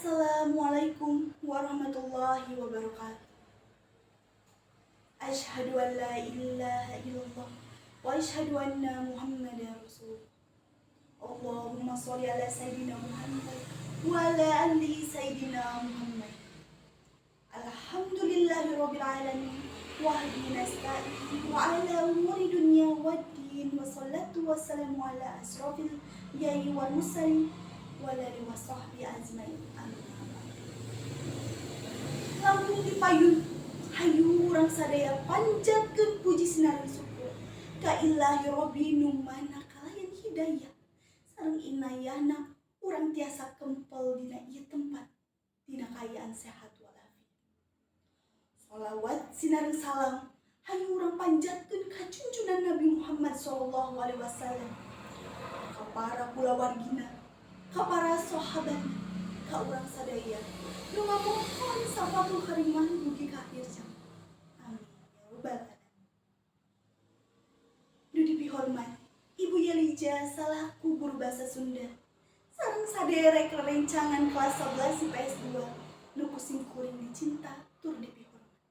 Assalamualaikum warahmatullahi wabarakatuh. Asyhadu an la ilaha illallah wa asyhadu anna Muhammadar Rasulullah. Allahumma sholli ala sayyidina Muhammad wa ala ali sayyidina Muhammad. Alhamdulillahi rabbil alamin wa bihi nasta'in wa ala umuri dunya waddin wa salatu wassalamu ala asrafil anbiya'i wal mursalin wa ala alihi wa sahbihi ajmain. Amin. Langkung ti payun, hayu urang sadaya panjatkeun puji sinareng syukur ka Ilahi Robbi nu mana kalayan hidayah sareng inayahna urang tiasa kempel dina ieu tempat dina kaayaan sehat walafiat. Sholawat sinareng salam hayu urang panjatkeun ka junjunan Nabi Muhammad sallallahu alaihi wasallam, ka para kulawargina, ka para sahabatna, ka urang sadaya nu ngamohon safaatul karimah dugi ka akhir zaman. Amin ya rabbal alamin. Nu dipihormat Ibu Yelija salaku guru bahasa Sunda sareng saderek rerencangan kelas 11 IPS 2 nu ku simkuring dicinta tur dipihormat.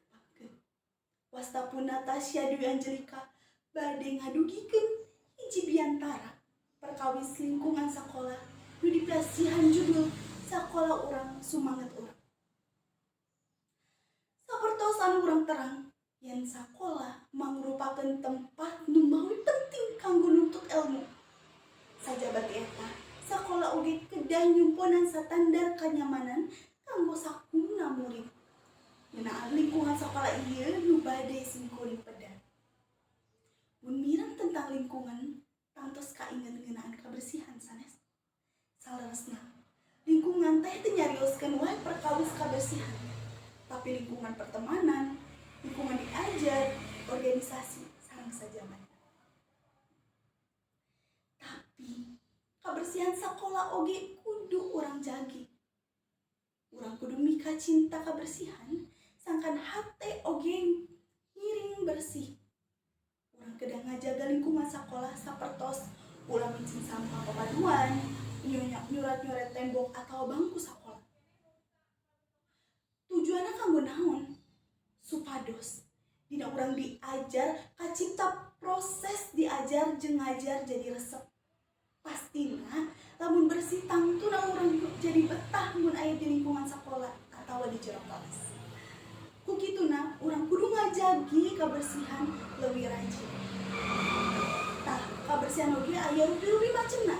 Tepangkeun, wasta pun Natasha Dwi Angelika bade ngadugikeun hiji biantara perkawis lingkungan sekolah nu dipasihan judul "Sakola Urang, Sumanget Urang". Sapertos anu urang terang yen sakola mangrupakeun tempat nu mawi penting kanggo nuntut ilmu. Sajaba ti eta, sakola oge kedah nyumponan standar kanyamanan kanggo sakumna murid. Ngeunaan lingkungan sakola ieu nu bade simkuring pedar. Mun mireng tentang lingkungan, tangtos kainget ngeunaan kabersihan, sanes? Saleresna, lingkungan teh teu nyarioskeun wae perkawis kabersihan, tapi lingkungan pertemanan, lingkungan diajar, organisasi, sareng sajabana. Tapi kabersihan sakola oge kudu urang jagi. Urang kudu mika cinta kabersihan sangkan hate oge ngiring bersih. Urang kedah ngajaga lingkungan sakola sapertos ulah micin sampah papaduan, nyurat-nyuret tembok atau bangku sakola. Tujuanna kanggo naon? Supados dina urang diajar kacipta proses diajar jeung ngajar jadi resep. Pastina lamun bersih, tangtuna urang jadi betah mun aya di lingkungan sakola atau di jero kelas. Ku kituna urang kudu ngajagi kabersihan leuwih rajin. Tah, kabersihan oge aya rupi-rupi macemna,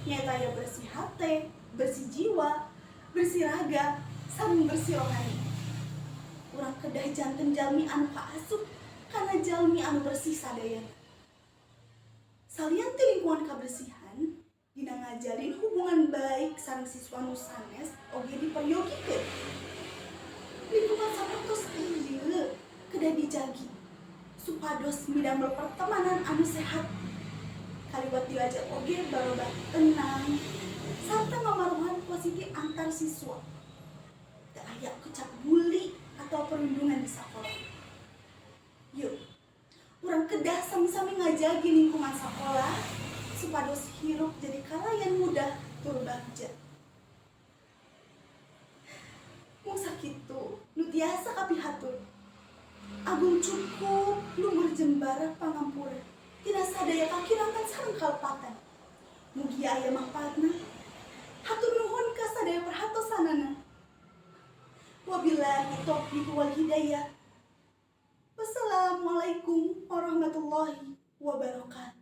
nyaeta aya bersih hate, bersih jiwa, bersih raga, sareng bersih rohani. Urang kedah janten jalmi anu kaasup kana jalmi anu bersih sadayana. Salian ti lingkungan kabersihan, dina ngajalin hubungan baik sareng siswa nu sanes oge diperyogikeun. Lingkungan sapertos ieu kedah dijagi supados midamel pertemanan anu sehat, kaliwat diajar oge barobat tenang sarta ngamaruhan positif antar siswa. Teu aya kecap bully atau perundungan di sekolah. Yuk, urang kedah sami-sami ngajagi lingkungan sekolah supados hirup jadi kalayan mudah tur bagja. Mung sakitu nu tiasa kapihatur. Agung cukup lumer jembar pangampura tina sadaya kakirangan sareng kalepatan. Mugia aya mangpaatna. Hatur nuhun ka sadaya perhatosanana. Wabillahi taufiq wal hidayah. Wassalamualaikum warahmatullahi wabarakatuh.